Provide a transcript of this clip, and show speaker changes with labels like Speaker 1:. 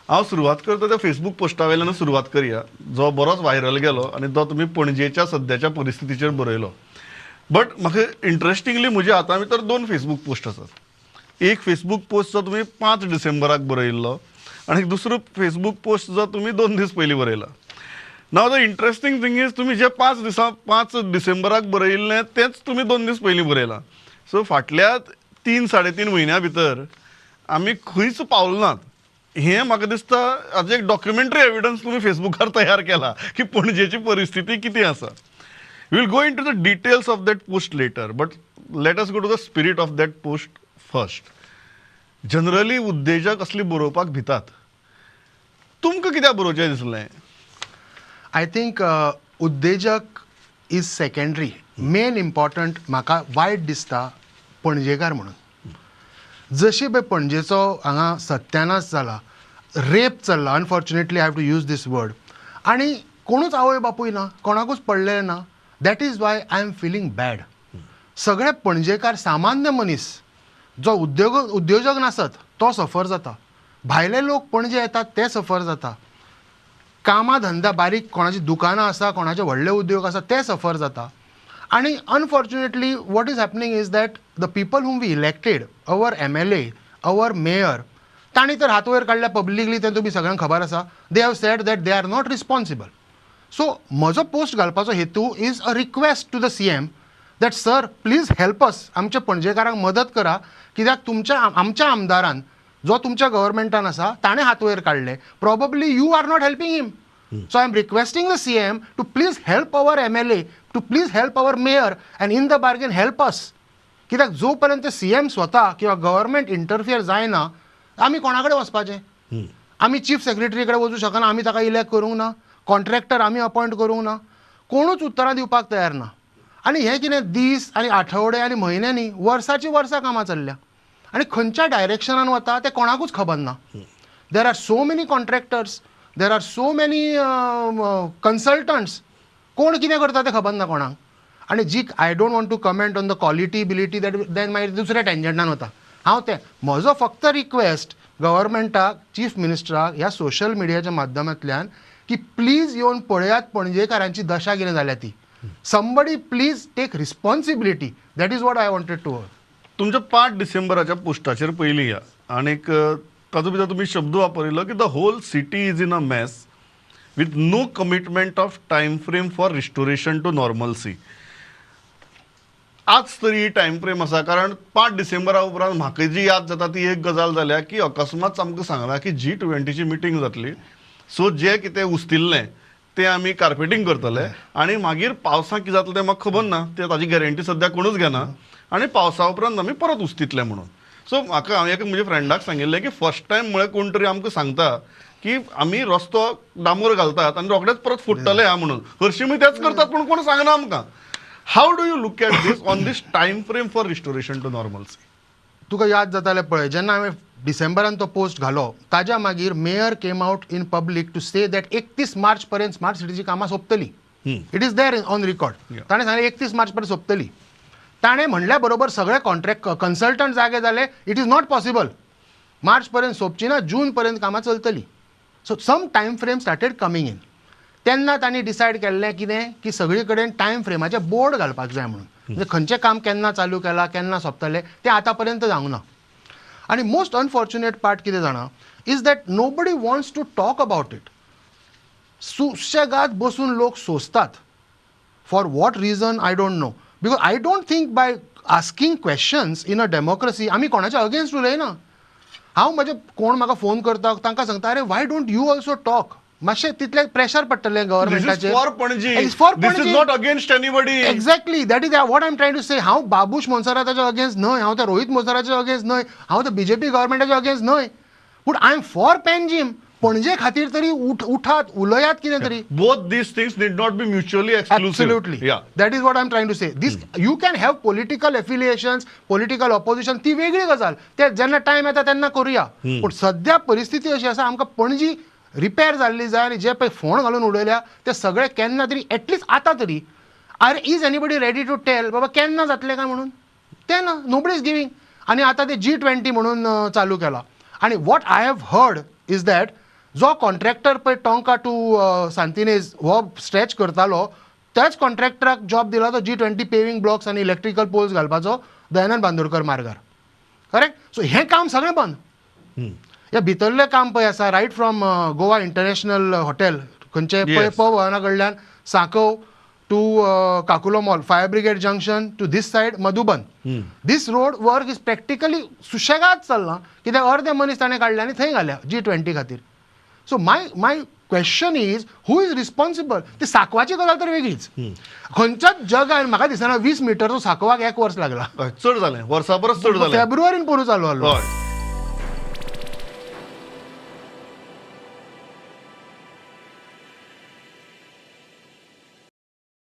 Speaker 1: हांव सुरवात करता त्या फेसबूक पोस्टा वयल्यान सुरवात करया, जो बरोच व्हायरल गेलो आनी तो तुमी पणजेच्या सद्याच्या परिस्थितीचेर बरयलो. बट म्हाका इंट्रस्टिंगली म्हज्या हाता भितर दोन फेसबूक पोस्ट आसात. एक फेसबूक पोस्ट जो तुमी 5 डिसेंबराक बरयल्लो आनी दुसरो फेसबूक पोस्ट जो तुमी 2 दीस पयलीं बरयला. Now the interesting thing is, तुमी जे 5 दिसां 5 डिसेंबराक बरयिल्लें तेंच तुमी 2 दीस पयलीं बरयलां. सो फाटल्या 3 साडे 3 म्हयन्या भितर आमी खंयच पावले नात हें म्हाका दिसता. हाजें एक डॉक्युमेंटरी एविडन्स तुमी फेसबुकार तयार केला की पणजेची परिस्थिती कितें आसा. We'll go into the details of that post later, but let us go to the spirit of that post first. Generally उद्देजक असली बरोवपाक भितात. तुमकां कित्याक बरोवचें दिसलें?
Speaker 2: I think उद्देजक is secondary. Main important, म्हाका वायट दिसता पणजेकार म्हणून, जशी पळय पणजेचो हांगा सत्यानाश जाला, रेप चल्ला. Unfortunately, I have to use this word. आनी कोणूच आवय बापूय ना, कोणाकूच पडलेलें ना. That is why I am feeling bad. सगळे पणजेकार, सामान्य मनीस जो उद्योजक नासत तो सफर जाता. भायले लोक पणजे येतात ते सफर जाता. कामां धंदा बारीक कोणाची दुकानां आसा, कोणाचे व्हडले उद्योग आसा, ते सफर जाता. आनी unfortunately, what is happening is that the people whom we elected, our MLA, our mayor, तांणी तर हात वयर काडल्या पब्लिकली, तें तुमी सगळ्यांक खबर आसा. They have said that they are not responsible. So म्हजो पोस्ट घालपाचो हेतू is a request to the CM that, sir, please help us. आमच्या पणजेकारांक मदत करा, कित्याक तुमच्या आमच्या आमदारान जो तुमच्या गव्हर्मेंटान आसा ताणें हात वयर काडले. Probably you are not helping him. So I am requesting the CM to please help our MLA, to please help our mayor, and in the bargain help us. कित्याक जो पर्यंत सीएम स्वता किंवा गव्हर्मेंट इंटरफियर जायना, आमी कोणा कडेन वचपाचें? आमी चीफ सेक्रेटरी कडेन वचूं शकना, आमी ताका इलेक्ट करूंक ना. कॉन्ट्रॅक्टर आमी अपॉयंट करूंक ना. कोणूच उत्तरां दिवपाक तयार ना. आनी हें कितें दीस आनी आठवडे आनी म्हयने न्ही, वर्साची वर्सां कामां चल्ल्या आनी खंयच्या डायरेक्शनान वता तें कोणाकूच खबर ना. There are so many contractors, there are so many consultants. कोण कितें करता तें खबर ना कोणाक. आनी जी I don't want to comment on the quality बिलिटी, that then मागीर दुसऱ्या टेंजंटान वता हांव. तें म्हजो फक्त रिक्वेस्ट गव्हर्मेंटाक, चीफ मिनिस्टराक ह्या सोशल मिडियाच्या माध्यमांतल्यान की प्लीज येवन पळयात पणजेकारांची दशा कितें जाल्या ती. Somebody please take responsibility. That is what I wanted to.
Speaker 1: तुमच्या 5 डिसेंबराच्या पोस्टाचेर पयलीं या आनीक तातूंत भितर तुमी शब्द वापरिल्लो की the whole city is in a mess with no commitment of time frame for restoration to normalcy. आज तरी ही टायम फ्रेम आसा, कारण 5 डिसेंबरा उपरांत म्हाका जी याद जाता ती एक गजाल जाल्या की अकस्मात आमकां सांगलां की जी20ची मिटींग जातली, सो जे कितें उस्तिल्लें तें आमी कार्पेटींग करतले आनी मागीर पावसाक कितें जातलें तें म्हाका खबर ना, ते ताजी गॅरंटी सद्या कोणूच घेना आनी पावसा उपरांत आमी परत उस्तितले म्हणून. सो म्हाका हांवें एका म्हज्या फ्रेंडाक सांगिल्लें की फर्स्ट टायम म्हळ्यार कोण तरी आमकां सांगता की आमी रस्तो डांबर घालतात आनी रोखडेच परत फुट्टले हा म्हणून. हरशीं मागीर तेच करतात, पूण कोण सांगना आमकां. How do you look at this on this time frame for restoration to normalcy?
Speaker 2: तुका याद जातालें पळय, जेन्ना हांवें डिसेंबरान तो पोस्ट घालो, ताज्या मागीर mayor came out in public to say that 31 मार्च पर्यंत स्मार्ट सिटीची कामां सोंपतली. It is there on record. ताणें सांगलें 31 मार्च पर्यंत सोंपतली. ताणें म्हणल्या बरोबर सगळे कॉन्ट्रॅक्ट कन्सल्टंट जागे जाले. It is not possible, मार्च पर्यंत सोंपची ना, जून पर्यंत कामां चलतली. So some time frame started coming in. तेन्ना तांणी डिसायड केल्लें कितें की सगळी कडेन टायम फ्रेमाचे बोर्ड घालपाक जाय म्हणून, म्हणजे खंयचें काम केन्ना चालू केलां, केन्ना सोंपतलें, तें आतां पर्यंत जावंक ना. आनी मोस्ट अनफॉर्च्युनेट पार्ट कितें जाणा, is that nobody wants to talk about it. सुशेगाद बसून लोक सोंसतात. For what reason, I don't know, because I don't think by asking questions in a democracy, आमी कोणाच्या अगेन्स्ट उलयना. हांव म्हजे कोण म्हाका फोन करता तांकां सांगता, अरे, why don't you also talk? मातशें तितलें प्रेशर पडटलें गव्हर्मेंटाचेर.
Speaker 1: For Panaji.
Speaker 2: It's for
Speaker 1: this is
Speaker 2: Panaji.
Speaker 1: Not against anybody.
Speaker 2: Exactly, that is what I am trying to say. हांव बाबूश मोन्सेराताच्या अगेन्स्ट न्हय, हांव त्या रोहीत मोन्सेराताच्या अगेन्स्ट न्हय, हांव त्या बीजेपी गव्हर्मेंटाच्या अगेन्स्ट न्हय, पूण I am for Panjim. Panaji खातीर तरी उठात, उलयात कितें तरी.
Speaker 1: Both these things need not be mutually exclusive.
Speaker 2: Absolutely. That is what I'm trying to say. This, you can have political affiliations, political opposition, ती वेगळी गजाल. ते जेन्ना टायम येता तेन्ना करुया. पूण सद्या परिस्थिती अशी आसा, आमकां पणजी रिपेर जाल्ली जाय आनी जे पळय फोंड घालून उडयल्या ते सगळे केन्ना तरी एटलिस्ट आतां तरी are is anybody ready to tell बाबा केन्ना जातले काय म्हणून, ते ना. Nobody is giving. आनी आतां ते जी20 म्हणून चालू केला आनी what I have heard is that जो कॉन्ट्रॅक्टर पळय टोंका टू सांतिनेज हो स्ट्रेच करतालो, त्याच कॉन्ट्रॅक्टराक जॉब दिला तो जी 20 पेविंग ब्लॉक्स आनी इलेक्ट्रिकल पोल्स घालपाचो दयानंद बांदोडकर मार्गार, करेक्ट? सो हें काम सगळें बंद. हे भितरलें काम पळय आसा, right from Goa International Hotel, खंयचे पळय, पवना कडल्यान सांकव to Kakulo Mall, Fire Brigade junction to this side Madhuban, this road work is practically सुशेगाद चल्लां, कित्याक अर्दे मनीस ताणें काडले आनी थंय घाल्या जी 20 खातीर. So my question is, who is responsible? ती सांकवाची गजाल तर वेगळीच. खंयच्याच जगान म्हाका दिसना 20 मिटरचो सांकवाक एक वर्स लागला.
Speaker 1: हय, चड जालें, वर्सा परस चड जालें.
Speaker 2: फेब्रुवारीन पोरूं चालू जालो.
Speaker 1: हय.